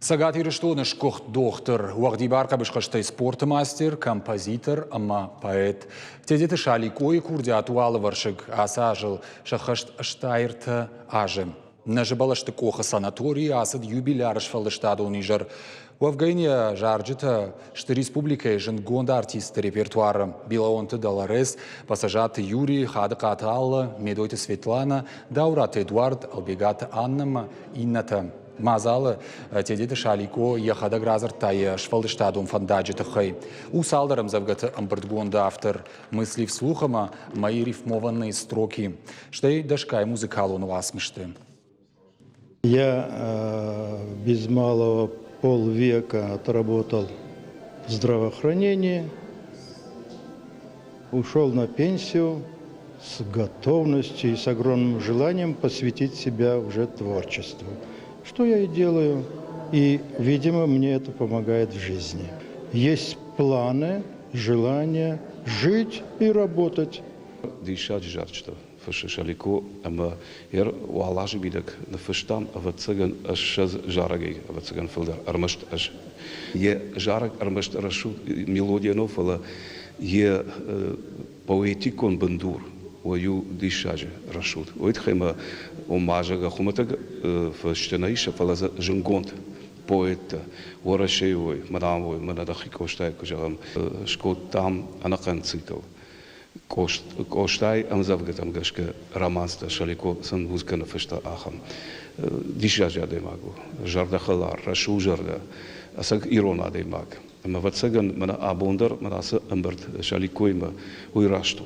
Цӕгат Ирыстоны сгуыхт дохтыр, уӕгъдибар хъӕбысхӕстӕй спорты мастер, композитор ӕмӕ поэт. Тедеты Шаликъойы курдиат у алывӕрсыг. Ацы азыл сӕххӕст 83 азы. Нӕзыбӕлӕсты къохы санаторийы ацыд юбиляры сфӕлдыстадон изӕр. Уӕвгӕ йын йӕ зарджытӕ сты республикӕйы зындгонд артистты репертуары. Билаонты Долорес, Пассажаты Юрий, Хадыхъаты Алла, Медойты Светлана, Даураты Эдуард, Ӕлбегаты Анна ӕмӕ иннӕтӕ. Мадзалы Тедеты Шаликъо йӕхӕдӕг радзырдта йӕ сфӕлдыстадон фӕндаджы тыххӕй. У цалдӕр ӕмдзӕвгӕты ӕмбырдгонды автор «Мысли вслух» ӕмӕ «Мои рифмованные строки», стӕй дӕсгай музыкалон уацмысты. Я без малого полвека отработал в здравоохранении, ушел на пенсию с готовностью и с огромным желанием посвятить себя уже творчеству. Что я и делаю, и, видимо, мне это помогает в жизни. Есть планы, желание жить и работать. Диссаджы зарджытӕ фыссы Шалико ӕмӕ йӕ уал азы мидӕг ныффыстам, ӕвӕццӕгӕн, ссӕдз зарӕгӕй, ӕвӕццӕгӕн, фылдӕр, ӕрмӕст ӕз. Йӕ зарӕг ӕрмӕст рӕсугъд мелодийӕ нӕу, фӕлӕ йӕ поэтикон бындур уый у диссаджы рӕсугъд. Уый тыххӕй мӕ ома, зӕгъгӕ, хуымӕтӕг фысты нӕ ис, фӕлӕ дзы зынгонд поэттӕ Уӕрӕсейы уой, мӕнӕ уой, мӕнӕ дӕхи Къостайы куы зӕгъӕм, скодтам ӕнӕхъӕн цикл. Къостайы ӕмдзӕвгӕтӕм гӕсгӕ романстӕ Шалико сын музыкӕ ныффыста ахӕм. Диссаджы адӕймаг у, зӕрдӕхӕлар, рӕсугъзӕрдӕ, ӕцӕг ирон адӕймаг. Ӕмӕ, ӕвӕццӕгӕн, мӕнӕ абон дӕр мӕнӕ ацы ӕмбырд Шаликоимӕ уый раст у.